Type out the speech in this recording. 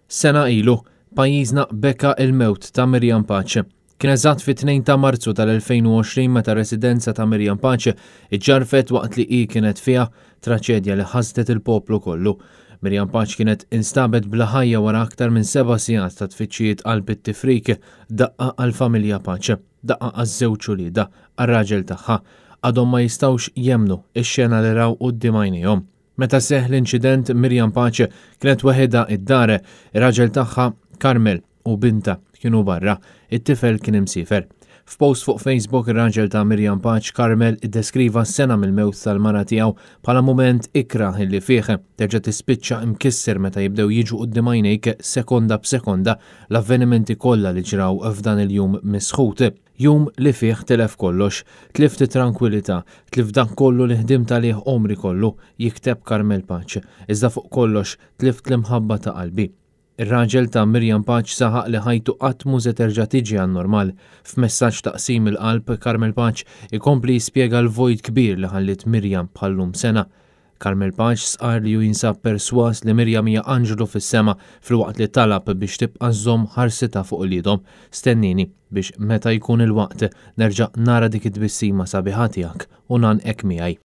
Sena ilu, pajjiżna beka il-mewt ta' Miriam Pace. Kien eżatt fit-2 ta' Marzu tal-2020 meta residenza ta' Miriam Pace iġġarfet waqt li hi kienet fiha, traċedja li ħasdet il-poplu kollu. Miriam Pace kienet instabet bla ħajja wara aktar minn 7 sigħat ta' tfittxijiet qalb it-tifrik, daqqa għall-familja Pace, daqqa għaż-żewġ uliedha, għar-raġel tagħha. Għadhom ma jistgħux jemmnu x-xena li raw quddiem għajnejhom. Meta seħħ l-inċident, Miriam Pace kienet weħidha id-dar, ir-raġel tagħha, Carmel, u bintha kienu barra, it-tifel kien imsiefer. F'post fuq Facebook, ir-raġel ta' Miriam Pace, Carmel, iddeskriva s-sena mill-mewt tal-mara tiegħu bħala mument ikrah illi fih terġa' tispiċċa imkisser meta jibdew jiġu quddiem għajnejk sekonda b'sekonda l-avvenimenti kollha li ġraw f'dan il-jum misħut. Jum li fih tilef kollox, tlift it-trankwilità, tlift dak kollu li ħdimt għalih għomri kollu, jikteb Carmel Pace. Iżda fuq kollox, tlift l-imħabba ta' qalbi. Ir-raġel ta' Miriam Pace saħaq li ħajtu qatt mhu se terġa' tiġi għan-normal. F'messaġġ ta' qsim il-qalb, Carmel Pace ikompli jispjega l-vojt kbir li ħalliet Miriam bħal-lum sena. Carmel Pace stqarr li hu jinsab persważ li Miriam hija anġlu fis-sema filwaqt li talab biex tibqa' żżomm ħarsitha fuq uliedhom. Stennini biex meta jkun il-waqt nerġa' nara dik it-tbissima sabiħa tiegħek u ngħannqek miegħi.